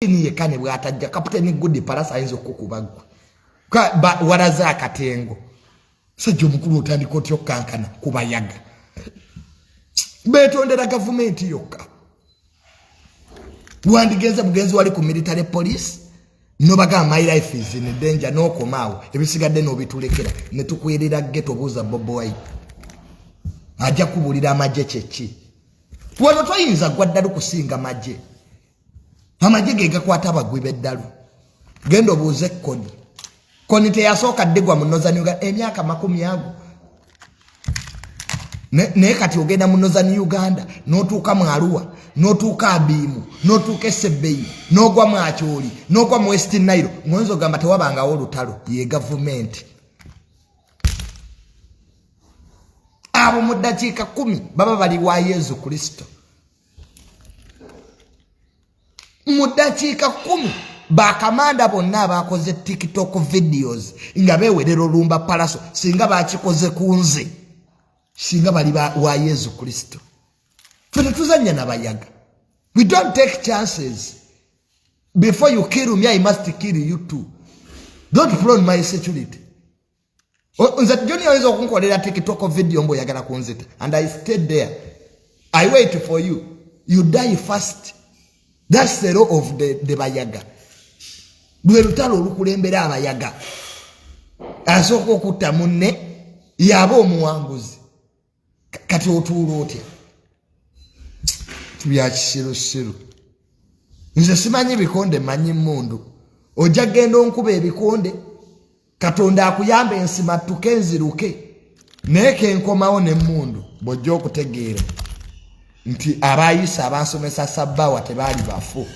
Yekka ne bwatajja Kaputeni Gudi Palasa ayinza okukuba ggwe walaze akatengo. Sajja omukulu, otandika otya okukankana kubayaga betondera gavumenti yokka? Wandigenze bugenzi wali ku military police nobagamba, "My life is in danger," nokomaawo, ebisigadde nobitulekera netukwerera ghetto. Buuza Bobo Wine, ajja kubuulira amagye kyeki. Wano toyinza gwa ddalu kusinga magye. Amagye ge gakwata abagwi b'eddalu. Genda obuuze Kony. Kony teyasooka ddigwa mu Northern Uganda emyaka 20 ago. Naye kati ogenda mu Northern Uganda, n'otuuka mu Arua, n'otuuka Abiimu, n'otuuka Esebbeyi, n'ogwa mu Akyoli, n'ogwa mu West Nile, ng'oyinza ogamba tewabangawo olutalo. Ye gavumenti abo mu ddakiika 10 baba bali wa Yesu Kristo. Mu ddakiika 10 bakamanda bonna abakoze TikTok videos nga bewerera olumba Palaso, singa bakikoze ku nze, singa bali wa Yesu Kristo. Fe tetuzanya nabayaga. We don't take chances. Before you kill me, I must kill you too. Don't play on my security. Nze Joni, oyinza okunkolera TikTok video mbu oyagala kunzita and I stay there, I wait for you, you die first. That's the law of the bayaga. Lwe lutalo olukulembera abayaga. Asooka okutta munne yaba omuwanguzi. Kati otuula otya byakisirusiru? Nze simanyi bikonde, manyi mundu. Ojja genda onkuba ebikonde, Katonda akuyamba ensimattuke nziruke, naye kenkomawo nemmundu bw'ojja okutegeera nti abayisa abansomesa sabbaawa tebaali bafu.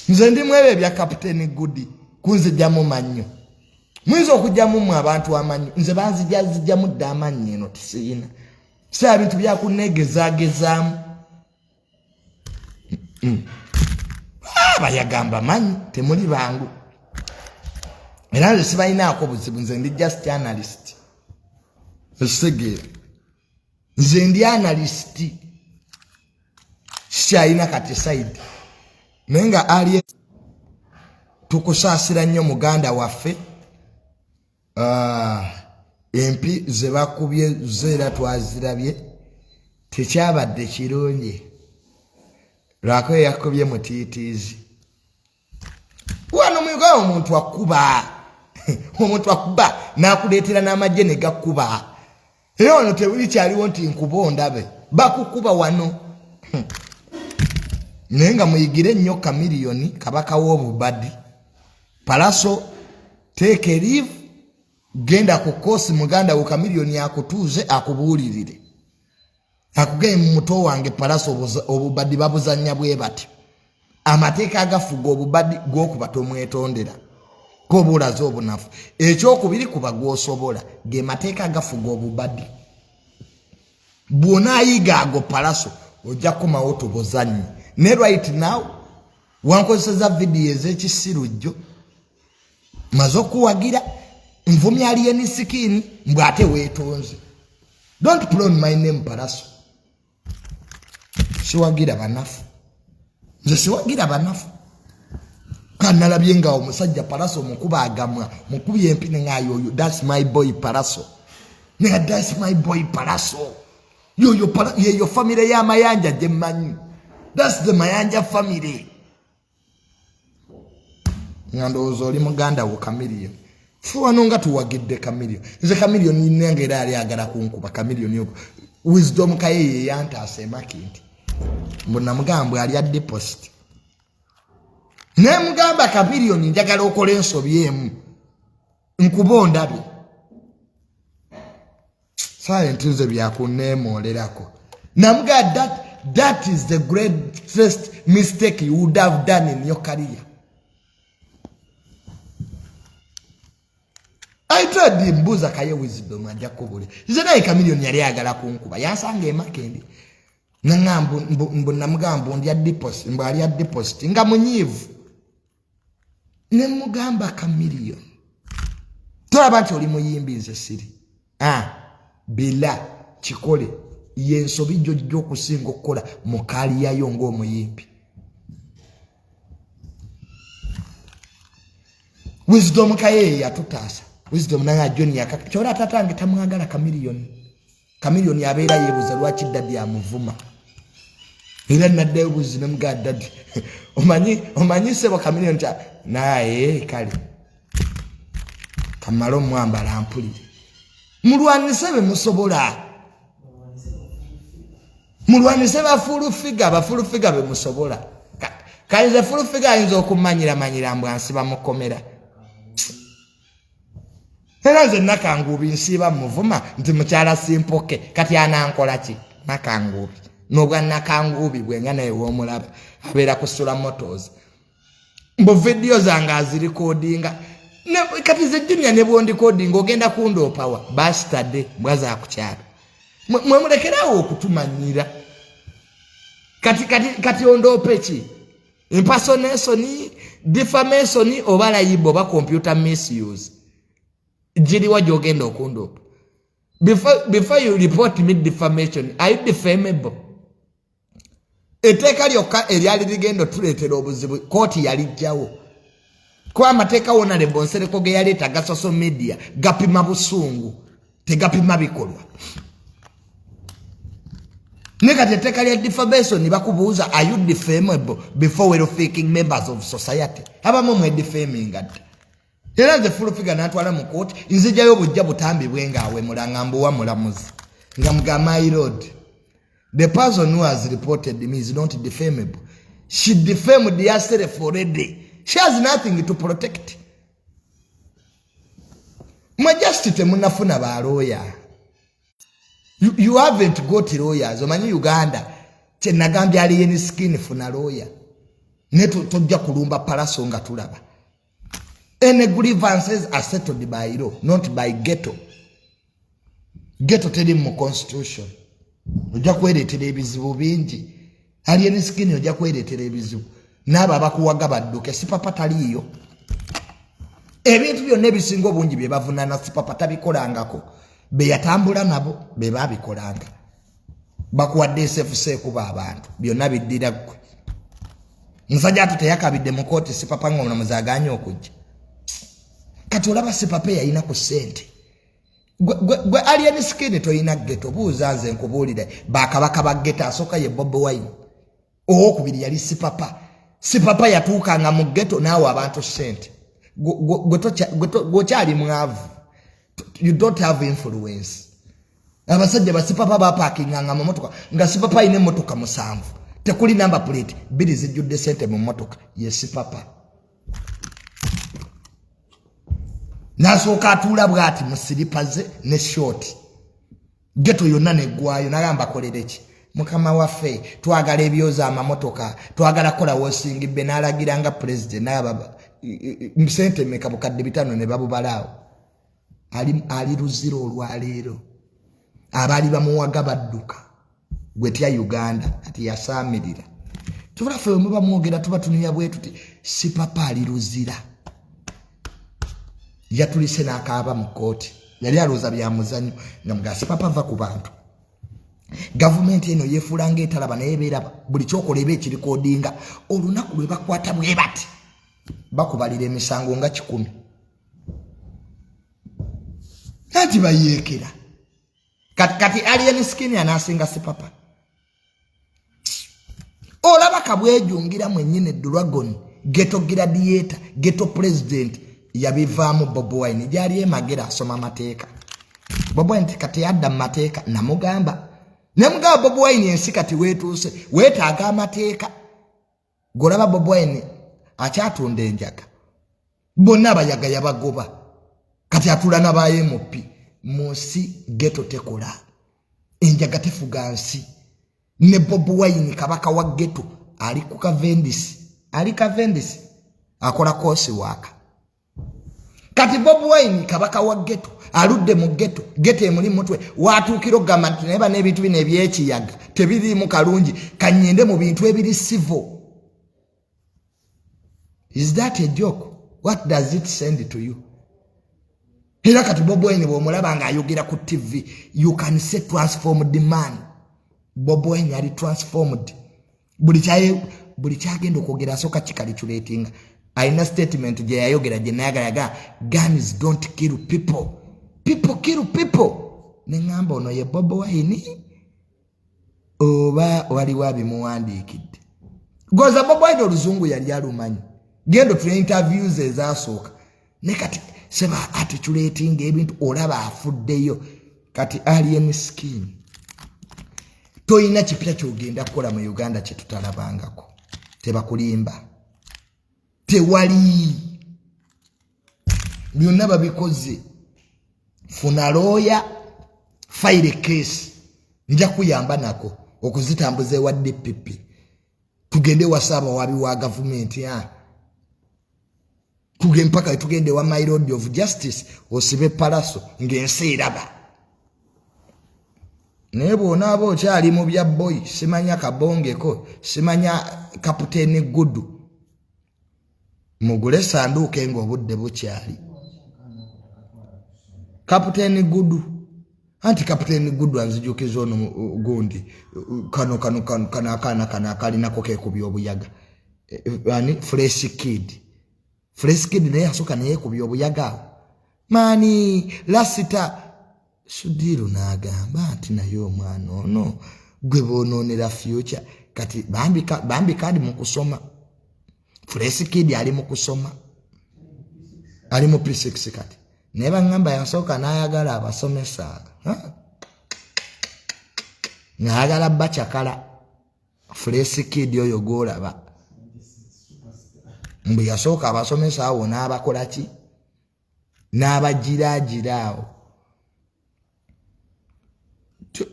Nze ndimu ebyo ebya Kaputeni Gudi kunzijjamu mannyo. Muyinza okugyamu mu abantu amannyo, nze banzijazijjamu dda amannyo. Eno tisiyina si bintu byakunegezaagezaamu. Abayagamba manyi temuli bangu, era nze sibalinaako buzibu. Nze ndi just analyst, ekitegeera? Nze ndi analyst, sikyalina kati side. Naye nga ali tukusaasira nnyo muganda waffe. Empi ze bakubye zo era twazirabye, tekyabadde kirungi. Lwako yakubye mutiitiizi wano mu Uganda. Omuntu akuba, omuntu akuba n'akuleetera n'amagye ne gakuba. Era wano tebuli kyaliwo nti nkuba ondabe, bakukuba wano. Naye nga muyigire nnyo Kamiliyoni, kabaka w'obubadi. Palaso, take a leave, genda ku koosi. Muganda wo Kamiliyoni akutuuze akubuulirire, akugee mu muto wange Palaso, obubadi babuzanya bwe bati. Amateeka agafuga obubadi: gwokuba tomwetondera koba olaze obunafu, ekyokubiri kuba gwosobola. Ge mateeka agafuga obubadi. Bw'onaayiga ago, Palaso, ojja kukomawo tubuzannye. Ne right now wankozeseza vidiyo ez'ekisiru jjo, maze okuwagira nvumya Alien Skin, mbw ate weetonze. Don't play on my name, Palaso. Siwagira banafu, nze siwagira banafu. Kanalabye nga omusajja Palaso mukuba agamwa, mukubi empi, neŋayoyo, "That's my boy Palaso." Nega, "That's my boy Palaso." Yoyo yeyo famire y'amayanja gye mmanyi. That's the Mayanja family. Nga ndowooza oli muganda wo Kamiliyoni. Fe wano nga tuwagidde Kamiliyoni. Nze Kamiliyoni nange era ali agala kunkuba. Kamiliyoni ogwo Wisdom Kaye ye yantaasa emaki nti mbu namugamba alya deposit. Naye mugamba, "Kamiliyoni, njagala okola ensobi emu nkuba ondabye." Saye nze byakuneemoolerako. Namugamba, That is the greatest mistake you would have done in your career." I told him, mbuuza Kaye Wisdom, ajja kubuli. Nze naye Kamiliyoni yali ayagala kunkuba, yansanga emakendi mbu namugamba ndya deposit, mbu alya deposit, nga munyiivu. Ne mugamba, "Kamiliyoni, tolaba nti oli muyimbi? Nze siri." Bila kikole yensobi gyojja okusinga okukola mu career yo ng'omuyimbi. Wisdom Kaye yatutaasa. Wisdom nanga Junior kyola tatange tamwagala Chameleone. Chameleone abeera yeebuuza lwaki daddy amuvuma. Era naddayo buzi ne mugaa daddy, omanyi ssebo Chameleone kya naye kale kamale omwambala mpulire. Mulwanise be musobola, mulwanise ba Full Figure, ba Full Figure be musobola. Kayinza Full Figure ayinza okumanyira manyira mbwa nsiba mukomera. Era nze Nakanguubi nsiiba muvuma nti mukyala simpoke, kati anankola ki Nakanguubi? N'obwa Nakanguubi bwenga naye w'omulaba abeera kusula Motors, mbu vidiyo zange azirikodinga. Kati ze Junior ne bwondikodinga ogenda kundoopawa bastard mbwa za ku kyalo. Mwe mulekerawo okutumanyira. Kati ondoope ki? Impersonation, defamation oba libel oba computer misuse? Giriwa gy'ogenda okundoopa? Before you report me defamation, are you defamable? Etteeka lyokka eryali ligenda otuleetera obuzibu, kooti yalijjawo, kuba amateeka wona lebonsereko ge yaleeta ga social media gapima busungu, tegapima bikolwa. Ne kati etteeka lya defamation bakubuuza, "Are you defamable before well-thinking members of society?" Abamu mwedefaminga dda. Era nze Full Figure natwala mu kooti, nzijayo obujja butambi bwe ngaawemula nga mbuwa mulamuzi nga mugamba, "My lord, the person who has reported me is not defamable. She defamed herself already. She has nothing to protect." Mwe just temunafuna balooya. You haven't got lawyers. Omanyi Uganda kyenagambye Alien Skin, funa lawyer, ne tojja kulumba Palaso nga tulaba. Any grievances are settled by law, not by ghetto. Ghetto teri mu constitution. Ojja kwereetera ebizibu bingi, Alien Skin, ojja kwereetera ebizibu n'abo abakuwaga badduke. Sipapa taliiyo. Ebintu byonna ebisinga obungi bye bavunaana Sipapa tabikolangako, be yatambula nabo be babikolanga. Bakuwadde SFC ekuba abantu, byonna biddira ggwe. Musajja ate teyakabidde mu kooti Sipapa nga omulamuzi aganye okujja. Kati olaba Sipapa eyalina ku ssente. Gwe Alien Skin toyina ghetto. Buuza nze nkubuulire, bakabaka ba ghetto, asooka ye Bobi Wine, owokubiri yali Sipapa. Sipapa yatuukanga mu ghetto naawe abantu ssente. Gweokyali mwavu, you don't have influence. Abasajja basipapa bapakinganga mu motoka nga Sipapa ayina emmotoka 7, tekuli number plate, 2 zijjudde sente mu mmotoka. Ye Sipapa nasooka atuula bwati mu siripa ze ne short, ghetto yonna neggwayo. Nagamba, "Kolere ki mukama waffe? Twagala ebyoza amamotoka, twagala kukola washing bay." N'alagira nga president nagamba, "Sente meka?" 5,000 ne babubalaawo. Ali luzira olwaleero, abaali bamuwaga badduka. Gwetya Uganda ati yasaamirira. Tubula ffe muba mwogera tuba tunuya bwe tuti. Sipapa ali luzira, yatulise n'akaaba mu kooti. Yali alowooza bya muzannyo nga mugaa Sipapa va ku bantu. Gavumenti eno yeefuula ngaetalaba, naye beeraba. Buli kyokola eba ekirikodinga. Olunaku lwe bakwata bwe bati bakubalira emisango nga 100, anti bayeekera. Kati Alien Skin anaasinga Sipapa? Olaba kabwejungira mwennyini dragon, ghetto gladiator, ghetto president. Yabivaamu. Bobi Wine gyali emagera asoma amateeka. Bobi Wine kati yadda mu mateeka. Namugamba, nemugamba, "Bobi Wine, ensi kati weetuuse weetaaga amateeka." Golaba Bobi Wine akyatunda enjaga, bonna abayaga yabagoba, kati atula naba MP mu nsi. Ghetto tekola, enjaga tefuga nsi. Ne Bobi Wine kabaka wa ghetto ali ku Kavendisi, ali Kavendisi akola course work. Kati Bobi Wine kabaka wa ghetto aludde mu ghetto, ghetto emuli mutwe watuukira okugamba nti naye bana ebintu bino ebyekiyaga tebiriimu kalungi, kanyende mu bintu ebiri civil. Is that a joke? What does it send to you? Era kati Bobi Wine bwomulaba ng'ayogera ku TV, you can say transformed man. Bobi Wine ali transformed. Buli kyagenda okwogera asooka kicalculatinga. Alina statement gye yayogera gye nayagala, yaga guns don't kill people, people kill people. Neŋŋamba ono ye Bobi Wine oba waliwo abimuwandiikidde? Goza Bobi Wine oluzungu yali alumanyi, genda otula interviews ezasooka. Ne kati seba articulating ebintu, olaba afuddeyo. Kati Alien Skin, toyina kipya kyogenda kukola mu Uganda kyetutalabangako. Tebakulimba, tewali, byonna babikoze. Funa looya, file case, nja kuyamba nako okuzitambuza ewa DPP, tugende wa saabawaabi wa gavumenti, tugende mpaka tugende wa my lord of justice, osibe Palaso ng'ensi eraba. Naye bw'onaaba okyali mu bya boy, simanya kabongeko, simanya Kapiteeni Gudu, mugule sanduuke ng'obudde bukyali. Kapiteeni Gudu, anti Kapiteeni Gudu anzijukiza ono gundi, kano kano kano kano akaana kano akalinako kekubya obuyaga, ani, Fresh Kid. Fresh Kid naye yasooka neyekubya obuyaga awo maani lasita Sudiru n'agamba nti naye omwana ono gwe boonoonera future. Kati bambi kali mu kusoma, Fresh Kid ali mu kusoma, ali mu P6 kati. Naye baŋŋamba yasooka n'ayagala abasomesa, ng'ayagala bacakala. Fresh Kid oyo gw'olaba mbu yasooka abasomesa awo n'abakola ki, n'abagiraagira awo.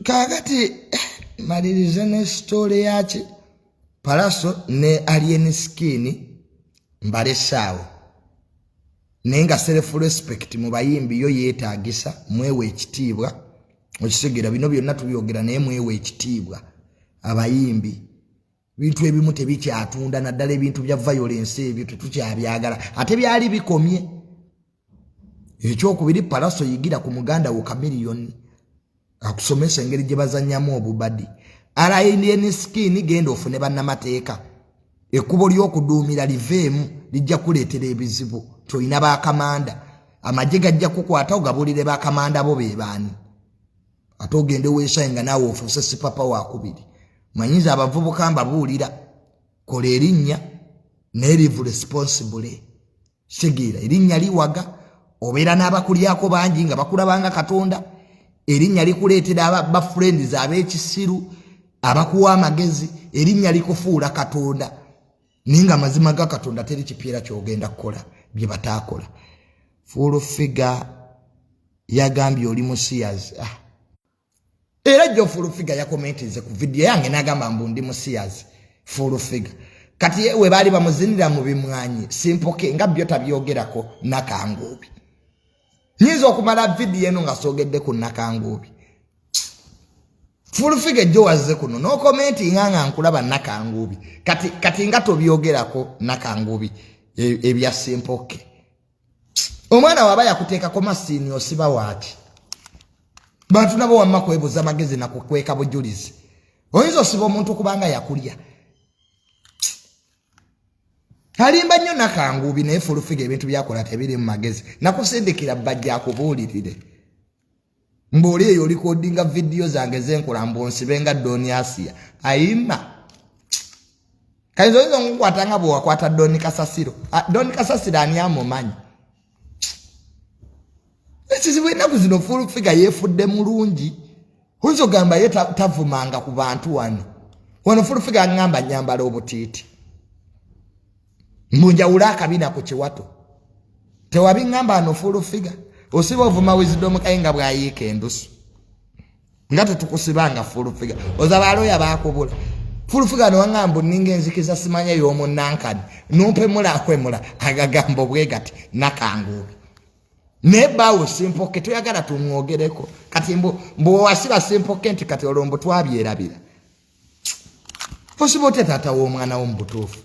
Kaakati malirize ne story yaki Palaso ne Alien Skin, mbalesaawo. Naye nga self respect mu bayimbi yo yeetagisa, mwewe ekitiibwa. Okitegeera? Bino byonna tubyogera, naye mwewe ekitiibwa abayimbi. Bintu ebimu tebikyatunda, naddala ebintu bya violence, ebyo tetukyabyagala, ate byali bikomye. Ekyokubiri, Palaso, yigira ku muganda wo Kamiliyoni, akusomesa engeri gye bazannyamu obubadi. Alien Skin, genda ofune bannamateeka. Ekkubo ly'okuduumira liveemu, lijja kuleetera ebizibu. Tolina bakamanda, amagye gajja kukwata, ogabuulire bakamanda bo be baani, ate ogende weesaye nga naawe ofuuse sipapa wakubiri. Manyiza abavubuka mbabuulira, kola erinnya naye live responsibly. Kitegeera, erinnya liwaga, obeera n'abakulyako bangi nga bakulabanga Katonda. Erinnya likuleetera ba friends ab'ekisiru abakuwa amagezi. Erinnya likufuula Katonda, naye nga amazima ga Katonda teri kipyera kyogenda kukola bye bataakola. Full Figure yagambye oli musiyazi. Ah. Era jjo Full Figure yakomentinze ku vidiyo yange n'agamba mbu ndi musiyazi. Full Figure kati we baali bamuzinira mu bimwanyi simpoke nga byo tabyogerako. Nakanguubi, nyinza okumala vidiyo eno nga soogedde ku Nakanguubi. Full Figure ejjo wazze kuno n'okomentinga nga nkulaba Nakanguubi, kati nga tobyogerako. Nakanguubi, ebya simpoke, omwana waba yakuteekako masiini, osiba waaki? Bantu nabo wamma kwebuza magezi nakukweka bujulizi. Oyinza osiba omuntu kubanga yakulya? Alimba nnyo Nakanguubi, naye Full Figure ebintu byakola tebiri mu magezi. Nakusindikira bajja akubuulirire mbaoli eyo olikodinga vidiyo zange zenkola, mbonsibe nga Doni Asia ayimba. Kayinza oyinza okukwata nga bwewakwata Doni Kasasiro. Ah, Doni Kasasiro ani amumanyi? Ekizibu ennaku zino Full Figure yeefudde mulungi, oyinza ogamba ye tavumanga ku bantu wano. Wano Full Figure aŋŋamba nyambala obutiiti, mbunjawula akabina ku kiwato. Tewabiŋŋamba ano Full Figure? Osiba ovuma Wisdom Kaye nga bwayiika endusu, nga tetukusibanga. Full Figure ozaba aloya bakubula. Full Figure nowaŋŋamba nninga enzikiza simanya y'omunankani, numpemula akwemula agagambo bwe gati. Nakanguubi naye baawo Simpoke toyagala tumwogereko. Kati mbu wasiba Simpoke nti kati olwo mbu twabyerabira. Osiba otya taata w'omwana wo mu butuufu?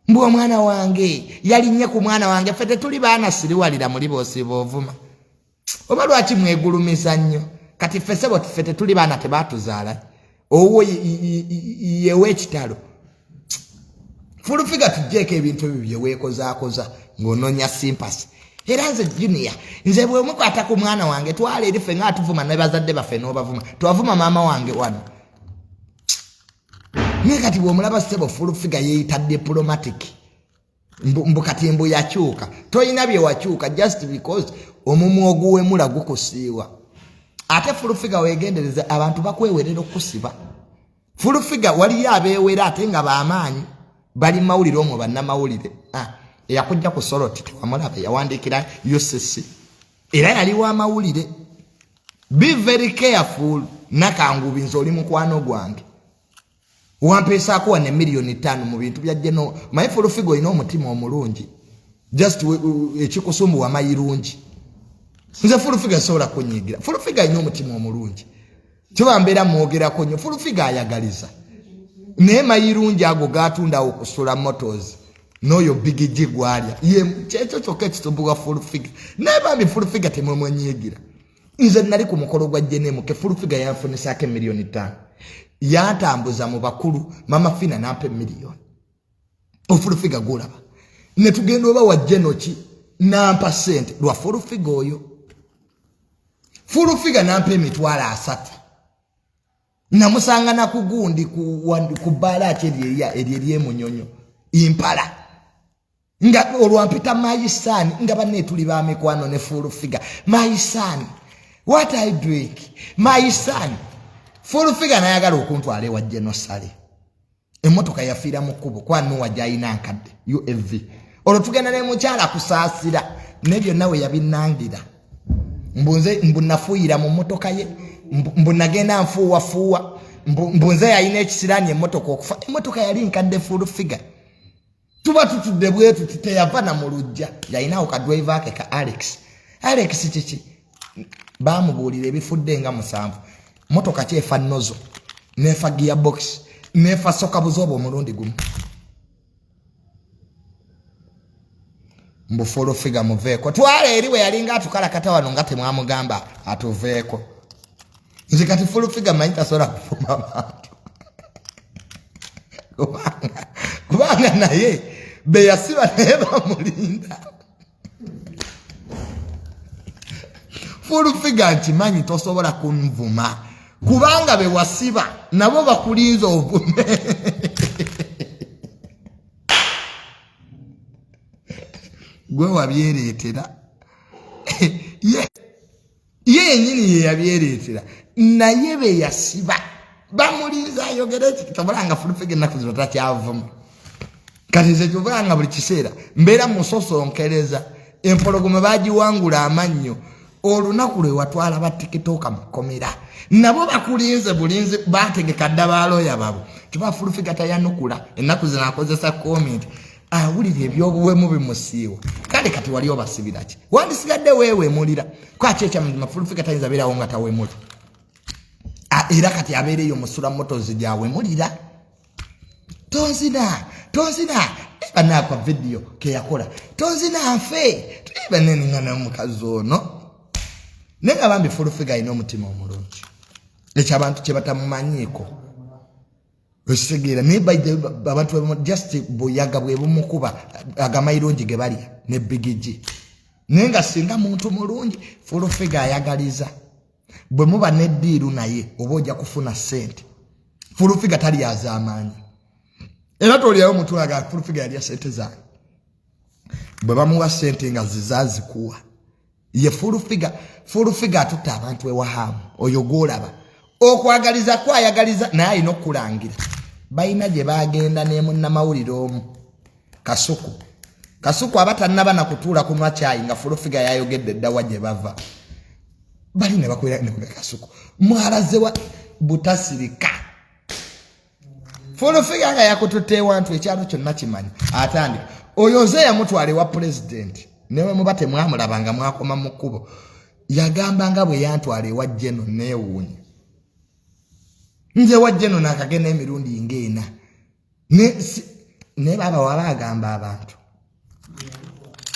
Mbu omwana wange yalinnye ku mwana wange. Ffe tetuli baana siriwalira muli boosiba ovuma, oba lwaki mwegulumiza nnyo? Kati ffe sebo, ffe tetuli baana, tebatuzaala. Owuwo yewa ekitalo. Full figure, tujjeeko ebintu ebyo bye weekozaakoza ng'onoonya sympathy. Era nze Junior, nze bwe mukwata ku mwana wange, twala eri ffe nga atuvuma ne bazadde baffe n'obavuma. Twavuma maama wange wano. Naye kati bw'omulaba ssebo Full Figure yeeyita diplomatic. Mbu kati mbu yakyuka. Toyina bye wakyuka just because omumwa oguwemula gukusiiwa. Ate Full Figure weegendereze, abantu bakwewerera okukusiba. Full Figure waliyo abeewera ate nga b'amaanyi, bali mawulire omwo, bannamawulire. Eyakujja ku Soroti tewamulaba, yawandiikira UCC era yali wa mawulire. Be very careful. Nakangubi, nze oli mukwano gwange, wampeesaako wano 5 million mu bintu bya geno. Maye Full Figure olina omutima omulungi, just ekikusumbuwa mayirungi. Nze Full Figure sobola kunyigira. Full Figure alina omutima omulungi, kiba mbeera mwogerako nnyo. Full Figure ayagaliza, naye mayirungi ago gatundawo kusula Motors n'oyo Big G gwalya ye kyekyo kyokka ekisumbuwa Full Figure. Naye bambi Full Figure temwemwenyigira. Nze nali ku mukolo gwa Jenemuke, Full Figure yanfunisaako 5 million, yantambuza mu bakulu. Mama Fina nampa 1 million. O Full Figure gulaba ne tugenda oba wa Jenoki, nampa sente lwa Full Figure. Oyo Full Figure nampa 300,000. Namusanga nakugundi ku bbaala ki eryo eryemunyonyo Impala, nga olwampita my son, nga banne tuli ba mikwano ne Full Figure. My son, what I doing, my son? Full Figure nayagala okuntwala ewa Genosale, emmotoka yafiira mu kkubo kwa Noah gyayina nkadde UAV. Olwo tugenda ne mukyala kusaasira ne byonna we yabinangira, mbunze mbu nafuuyira mu mmotoka ye, mbu nagenda nfuuwafuuwa, mbu nze yalina ekisiraani emmotoka okufa. Emmotoka yali nkadde. Full Figure tuba tutudde bwetu, teyava na mu lujja, yalinawo kadriver ke ka Alex. Alex kiki, bamubuulira ebifudde nga 7. Motoka kyefa nozzle, nefa gear box, nefa shock absorber omulundi gumu. Mbu Full Figure muveeko, twala eri we yalinga atukalakata wano nga temwamugamba atuveeko. Nze kati Full Figure manyi tasobola kufuma bantu, kubanga naye beyasiba naye bamulinda. Full Figure nkimanyi tosobola kunvuma, kubanga bewasiba nabo bakulinza ovume. Gwe wabyereetera, ye yennyini ye yabyereetera, naye beyasiba bamulinza ayogere. Ekitobola nga Full Figure ennaku zino takyavuma. Kati nze kyovula nga buli kiseera mbeera musosonkereza empologoma bagiwangula amannyo. Olunaku lwe watwala batikitoka mukomera, nabo bakulinze bulinzi, bategeka dda balooya babo. Kiba Full Figure tayanukula ennaku zino, akozesa comment, awulira ebyobuwemu bimusiiwa. Kale kati wali obasibiraki? Wandisigadde weewemulira kwaki? Ekyamazima Full Figure tayinza beerawo nga tawemula. Era kati abeereyo musula Motozi gyawemulira. Tonzina, tonzina banaakwa vidiyo keyakola, tonzina nfe baneningana omukazi ono. Naye nga bambi Full Figure alina omutima omulungi, ekyo abantu kye batamumanyiiko, okitegeera? Naye abantu just buyaga bwe bumukuba agamayirungi ge balya ne Big G. Naye nga singa muntu mulungi. Full Figure ayagaliza, bwe muba neddiiru naye oba ojja kufuna ssente. Full Figure talyaza amaanyi, era tolyayo omuntu aga Full Figure yalya ssente zange. Bwe bamuwa ssente nga zizazikuwa ye Full Figure. Full Figure atutta abantu ewahaamu oyo gwolaba okwagaliza kwayagaliza, naye alina okukulangira. Balina gye bagenda ne munnamawulire omu Kasuku. Kasuku aba tannaba na kutuula kunywa kyayi nga Full Figure yayogedde eddawa gye bava. Bali ne bakwera ne Kasuku mwalazewa butasirika. Full Figure nga yakututte ewantu ekyalo kyonna kimanyi. Atandika oyo nze yamutwala ewa pulezidenti, newe muba temwamulaba nga mwakoma mu kkubo. Yagamba nga bwe yantwala ewa Jeno. Neewuunya nze ewa Jeno nakagenda emirundi ng'ena, naye baaba waba agamba abantu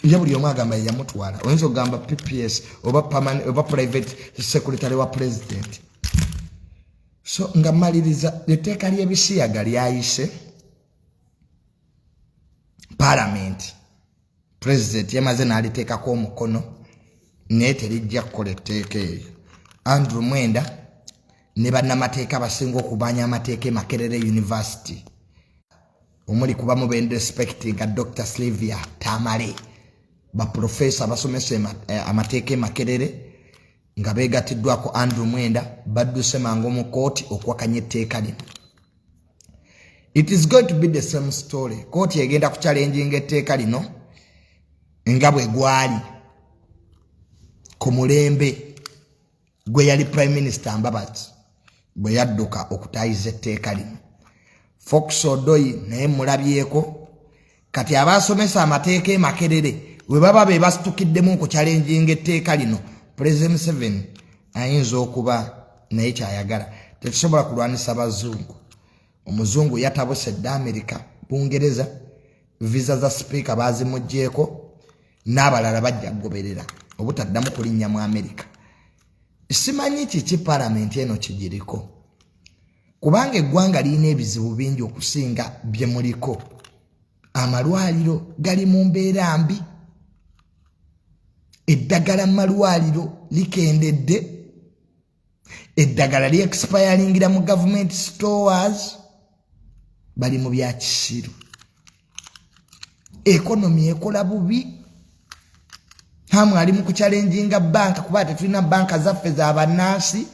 ye buli omu agamba yeyamutwala. Oyinza okugamba PPS oba private secretary wa president. So nga maliriza, etteeka ly'ebisiyaga lyayise. Palamenti, pulezidenti yamaze n'aliteekako omukono, naye terijja kukola etteeka eryo. Andrew Mwenda ne bannamateeka abasinga okumanya amateeka e Makerere University, omuli kubamu benrespecti nga Dr Slivia Tamale, baprofesa abasomesa amateeka e Makerere, nga beegatiddwako Andrew Mwenda, badduse mangu mu kooti okuwakanya etteeka lino. It is going to be the same story. Kooti egenda kuchallenginga etteeka lino nga bwe gwali ku mulembe gwe yali Prime Minister Mbabazi, bwe yadduka okutayiza etteeka lino. Fox Odoi naye mulabyeko. Kati abasomesa amateeka e Makerere bwe baba be basitukiddemu okuchallenginga etteeka lino, President Museveni ayinza okuba naye kyayagala. Tetusobola kulwanisa bazungu. Omuzungu yatabuse dda. Amerika, Bungereza, visa za sipiika bazimugyeko, n'abalala bajja kugoberera obutaddamu kulinnya mu Amerika. Simanyi kiki palamenti eno kigiriko, kubanga eggwanga lirina ebizibu bingi okusinga bye muliko. Amalwaliro gali mu mbeera mbi, eddagala mu malwaliro likendedde, eddagala lyexpiringira mu government stores. Bali mu byakisiru. Economy ekola bubi. Hamu ali mu kuchallenginga banka, kuba tetulina banka zaffe zabannansi,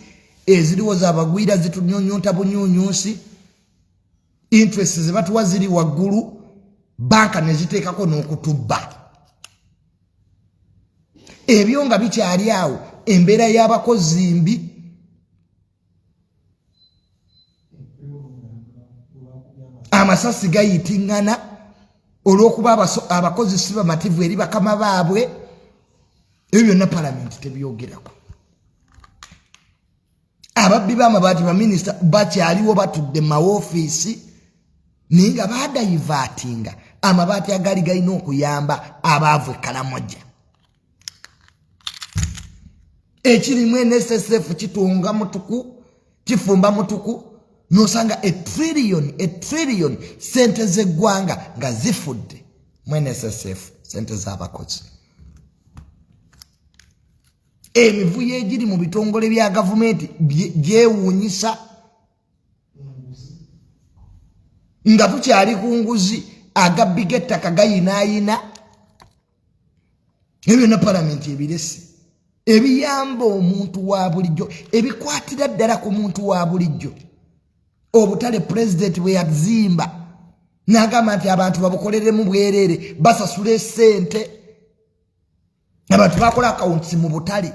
eziriwo zabagwira, zitunyunyunta bunyunyunsi. Interest zebatuwa ziri waggulu, banka neziteekako n'okutubba. Ebyo nga bikyali awo, embeera y'abakozi mbi. Amasasi gayitiŋŋana olw'okuba abakozi si bamativu eri bakama baabwe. Ebyo byonna palamenti tebyogerako. Ababbi b'amabaati, baminisita bakyaliwo, batudde mu mawofiisi, naye nga badivaatinga amabaati agaali galina okuyamba abaavu ekalamoja. Ekirimu NSSF kitunga mutuku, kifumba mutuku. Nosanga etrillion, etrillion sente z'eggwanga nga zifudde mu NSSF, sente z'abakozi. Emivuyo egiri mu bitongole bya gavumenti gyewuunyisa. Nga tukyali ku nguzi, agabbi g'ettaka gayinaayina. Ebyo byonna palamenti ebirese. Ebiyamba omuntu wa bulijjo, ebikwatira ddala ku muntu wa bulijjo, obutale pulezidenti bwe yazimba n'agamba nti abantu babukoleremu bwereere, basasula esente. Abantu bakola akawunti mu butale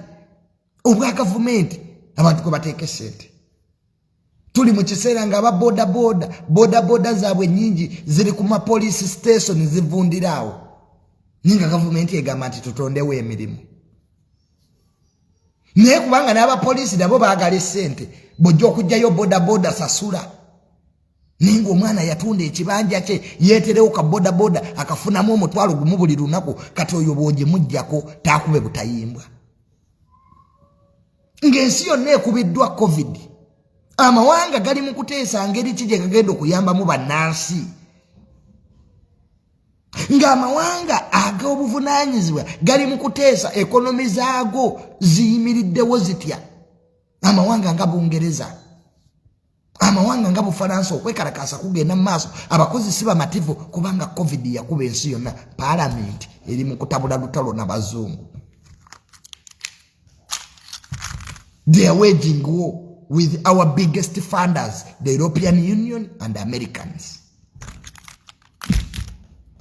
obwa gavumenti, abantu kwe bateeka esente. Tuli mu kiseera nga aba bodaboda, bodaboda zaabwe nyingi ziri ku mapolice station, zivundira awo, naye nga gavumenti egamba nti tutondewo emirimu. Naye kubanga n'abapoliisi nabo baagala esente, bw'ojja okugjayo bodaboda sasula. Naye ngaomwana yatunda ekibanja kye, yeeterewo ka bodaboda akafunamu 10,000 buli lunaku. Kati oyo bw'ogimugjako taakube butayimbwa. Ng'ensi yonna ekubiddwa COVID, amawanga gali mu kuteesa ngeri ki gye gagenda okuyambamu bannansi, ng'amawanga ag'obuvunaanyizibwa gali mu kuteesa economy zaago ziyimiriddewo zitya. Amawanga nga Bungereza, amawanga nga Bufalansa, okwekalakaasa kugenda mu maaso, abakozi si bamativu kubanga COVID yakuba ensi yonna. Paalamenti eri mu kutabula lutalo n'abazungu. They are waging war with our biggest funders, the European Union and Americans.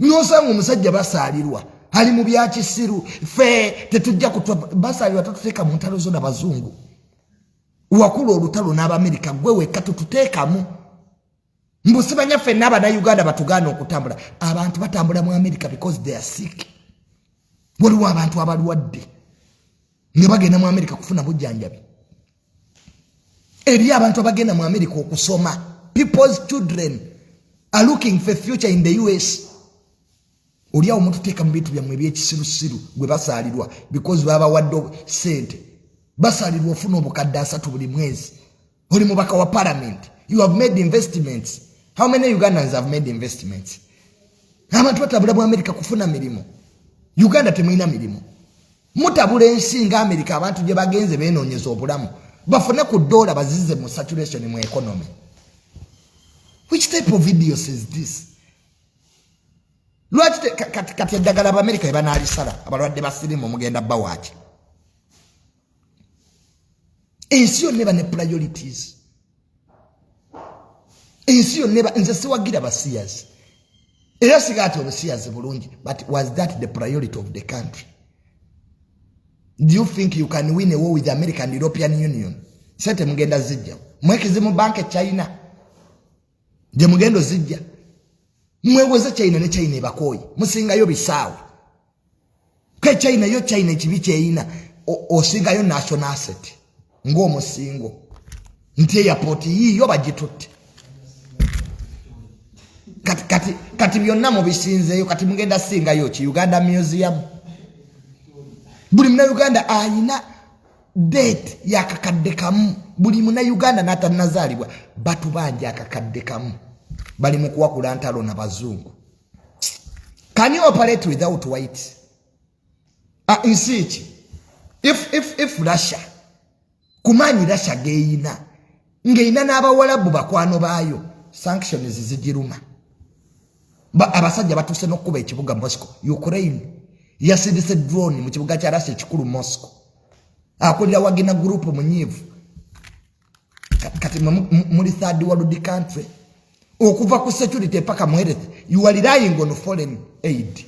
Nosanga omusajja basaalirwa ali mu byakisiru. Fe tetujja kutwa basaalirwa, tatuteeka mu ntalo zo nabazungu. Wakula olutalo n'Abamerika, gwe wekka tututeekamu. Mbusimanya ffenna Abannayuganda batugaana okutambula. Abantu batambula mu America because they are sick. Waliwo abantu abalwadde nga bagenda mu America kufuna bujjanjabi. Eri abantu abagenda mu America okusoma. People's children are looking for future in the US. Oliawo mututeeka mu bintu byammwe ebyekisirusiru. Gwe basaalirwa because babawadde sente. Basaalirwa ofuna 30,000 buli mwezi, oli mubaka wa parliament, you have made investments. How many Ugandans have made investments? Abantu batabula mu Amerika kufuna mirimu. Uganda temulina mirimu. Mutabula ensi nga Amerika, abantu gye bagenze benoonyeza obulamu bafune ku dola bazize mu saturation mu economy. Which type of videos is this? Lwaki kati eddagala Abamerika ebanaalisala abalwadde ba sirimu mugenda bawaaki? Ensi yonna eba ne priorities. Ensi yonna eba, nze siwagira basiyazi era siga ati obusiyazi bulungi, but was that the priority of the country? Do you think you can win a war with the American and European Union? Sente mugenda zijja mwekizi mu banka China gye mugenda ozijja, mweweze China ne China ebakooye, musingayo bisaawe ke China yo. China ekibi kyeyina, osingayo national asset ng'omusingo nti airport yiiyo bagitutte. Kati kati kati byonna mubisinzeeyo, kati mugenda singayo ki? Uganda Museum. Buli Munauganda ayina date yakakadde kamu. Buli Munauganda n'atanazaalibwa batubanja akakadde kamu, bali mu kuwakula ntalo na bazungu. Can you operate without white? Ah, nsi ki? If Russia kumaanyi Russia geeyina ng'erina n'Abawalabu bakwano baayo, sanctions zigiruma. Abasajja batuuse n'okkuba ekibuga Moscow. Ukraine yasindise drone mu kibuga kya Russia ekikulu Moscow. Akulira Wagner Group munyiivu. Kati muli third world country, okuva ku security paka mu health you are relying on foreign aid.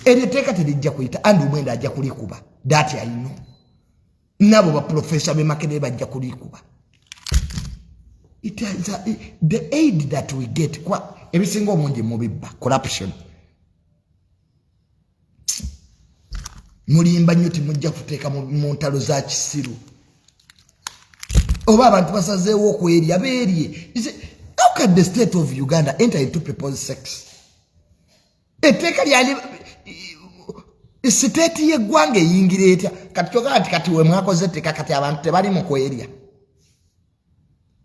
Eryo etteeka terijja kuyita, and omwenda ajja kulikuba. That I know. Nabo baprofesa bemakerere bajja kulikuba. It is the aid that we get, kwa ebisinga obungi mubibba, corruption. Mulimba nnyo, temujja kuteeka mu ntalo za kisiru. Oba abantu basazeewo okwerya, beerye. How can the state of Uganda enter into people's sex? Etteeka lyali state y'eggwanga eyingira etya? Kati kyogamba nti kati we mwakoze etteeka, kati abantu tebali mu kwerya.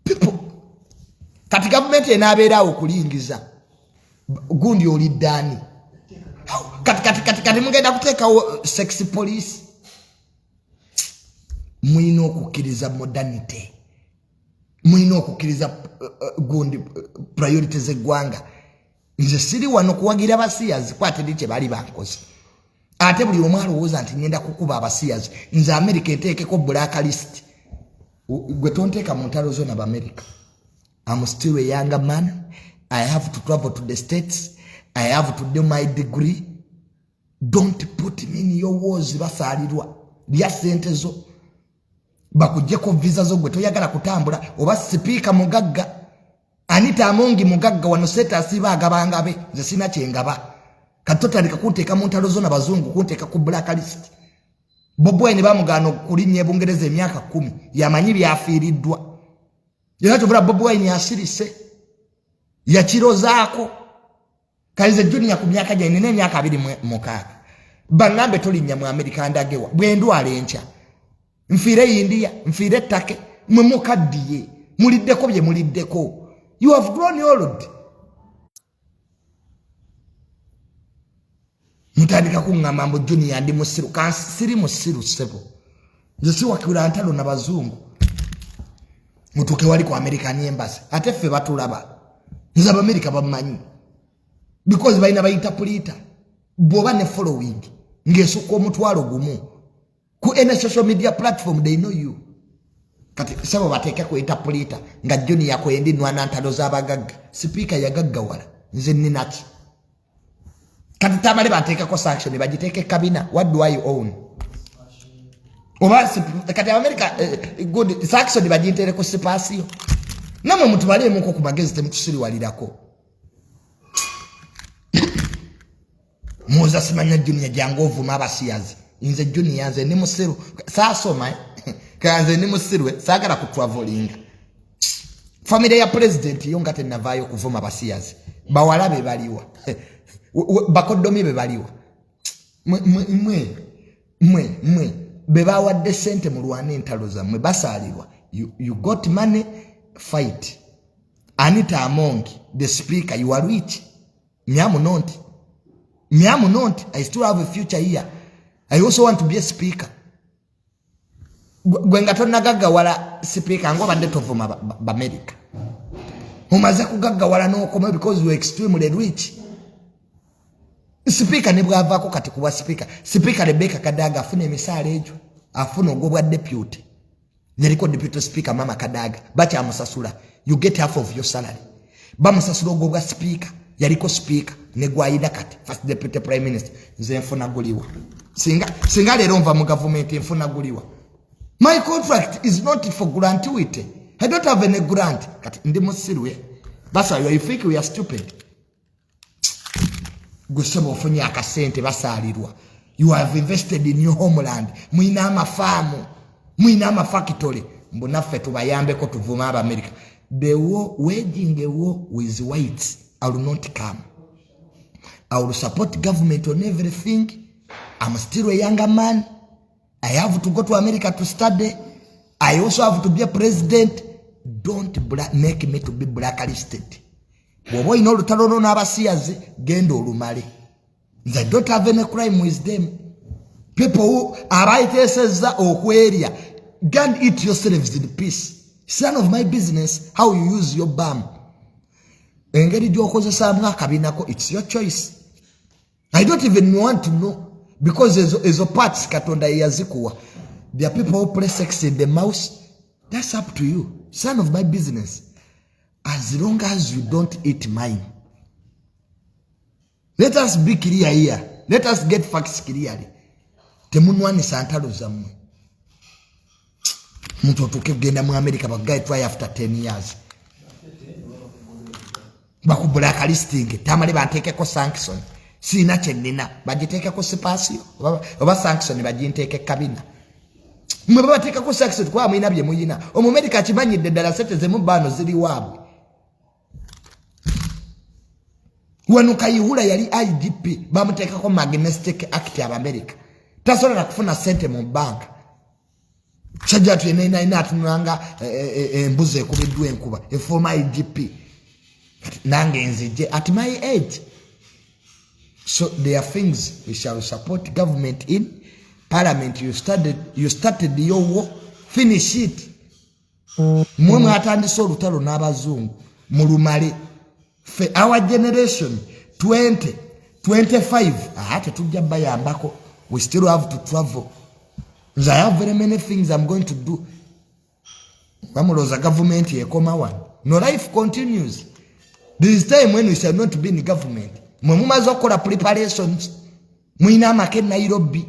People, kati gavumenti enaabeeraawo okulingiza gundi oliddaani. Kati kati kati kati mugenda kuteekawo sex police. Mulina okukkiriza modernity, mulina okukkiriza gundi priority z'eggwanga. Nze siri wano kuwagira basiyazi, kwate eri kye baali bankoze. Ate buli omu alowooza nti ngenda kukuba abasiyazi. Nze America enteekeko blacklist, gwe tonteeka mu ntalo zo nabamerica. I'm still a younger man. I have to travel to the States, I have to do my degree. Don't put me in your wars. Basaalirwa, lya sente zo, bakuggyeko visa zo. Gwe toyagala kutambula. Oba sipiika mugagga, Anita Amongi mugagga, wano seta asiiba agabangabe, nze sina kyengaba. Kati totandika kunteeka mu ntalo zo nabazungu, kunteeka ku blacklist. Bobi Wine bamugaana okulinnya ebungereza emyaka 10, yamanyi byafiiriddwa. Era kyovula Bobi Wine asirise, yakirozaako. Kalize Junior ku myaka gyange, nina emyaka 26, baŋŋambe tolinnya mu Amerika, ndagewa? Bwe ndwala enkya nfiire India, nfiire ettake, mwe mukaddiye, muliddeko bye muliddeko. You have grown old. Mutandika kuŋŋamba mbu Junior ndi musiru. Kansiri musiru, ssebo. Nze siwakula ntalo na bazungu mutuuke wali ku American Embassy. Ate ffe batulaba, nze Abamerika bamanyi because balina bayita pulita. Bw'oba ne following ng'esukka 10,000 ku any social media platform, they know you. Kati sebo bateeke ku interpreter nga Junior kwendi nwana ntalo z'abagagga. Sipiika yagaggawala, nze ninaki? Kati tamale bateekeko sanction, bagiteeke kabina. What do I own? Oba kati America good sanction bagintere ku sipasiyo. Namwe mutubaleemuko ku magezi, temutusiriwalirako. Muza simanya Junior jangu ovuma abasiyazi. Nze Junior, nze ndi musiru, saasoma kanze ndi musiru, saagala kutravolinga. Famire ya pulezidenti yo nga tenavaayo kuvuma basiyazi, bawala be baliwa, bakoddomi be baliwa, mwe mwe mwe be bawadde sente mulwane entalo zammwe, basaalirwa. You got money, fight. Anita Among, the speaker, you are rich. Me, I'm not. Me, I'm not. I still have a future here. I also want to be a speaker. Gwe nga tonnagaggawala sipiika, ngaobadde tovuma Bamerika. Omaze kugaggawala n'okoma because you extremely rich. Sipiika ne bwavaako kati kubwa sipiika, Sipiika Rebecca Kadaga afuna emisaala egyo, afuna ogwobwa deputy. Neriko deputy speaker Mama Kadaga bakyamusasula. You get half of your salary. Bamusasula ogwobwa sipiika, yaliko sipiika, negwayina kati first deputy prime minister. Nze nfuna guliwa? Singa leero nva mu gavumenti, nfuna guliwa? My contract is not for gratuity. I don't have any grant. Kati ndi musirwe basa? You think we are stupid? Gwe sebo ofunye akasente, basaalirwa. You have invested in your homeland. Mwina amafaamu, mwina amafactory. Mbu naffe tubayambeko tuvuma Abamerika. The war, waging a war with whites, I will not come. I will support government on everything. I'm still a younger man. I have to go to America to study. I also have to be a president. Don't make me to be blacklisted. Bw'oba olina olutalo lwo n'abasiyazi, genda olumale. Nze I don't have any crime with them. People who abayiteesezza okwerya, go and eat yourselves in peace. It's none of my business how you use your bum. Engeri gy'okozesaamu akabinako, it's your choice. I don't even want to know, because ezo parts Katonda yeyazikuwa. There are people who play sex in the mouth. That's up to you. It's none of my business, as long as you don't eat mine. Let us be clear here. Let us get facts clearly. Temunwanisa ntalo zammwe. Muntu otuuke kugenda mu America, baguy, try after 10 years baku blacklisting. Tamale banteekeko sanction, siina kyenina. Bagiteekeko sipasiyo oba sanction baginteeka ekabina. Mwe babateekako sanction kuba mulina bye muyina. Omumerika akimanyidde ddala, sente zemubaano ziri waabwe. Wano Kayihura yali IGP, bamuteekako Magnitsky Act. Abamerika tasobola nakufuna sente mu banka. Sajja tuyenainaina atunulanga embuzi ekubiddwa enkuba. E former IGP. Nange nzije at my age. So there are things we shall support government in. Parliament, you started your war, finish it. Mwe mwatandise olutalo n'abazungu, mulumale. Fe our generation 20 25, aha, tetujja bayambako. We still have to travel. Nze I have very many things I'm going to do. Bamulowooza gavumenti ekoma wano? No, life continues. There is time when we shall not be in government. Mwe mumaze okukola preparations, mulina amaka e Nairobi.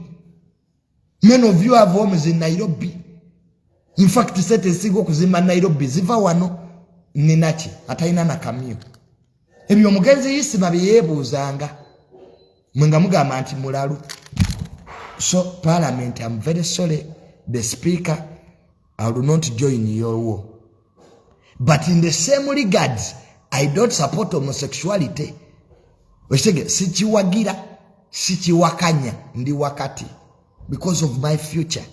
Many of you have homes in Nairobi. In fact, sente ezisinga okuzimba Nairobi ziva wano. Ninaki atalina nakamyu? Ebyo omugenzi Isima bye yeebuuzanga, mwe nga mugamba nti mulalu. So parliament, I'm very sorry, the speaker, I will not join your war, but in the same regards, I don't support homosexuality. Okitege? Sikiwagira, sikiwakanya, ndi wakati because of my future.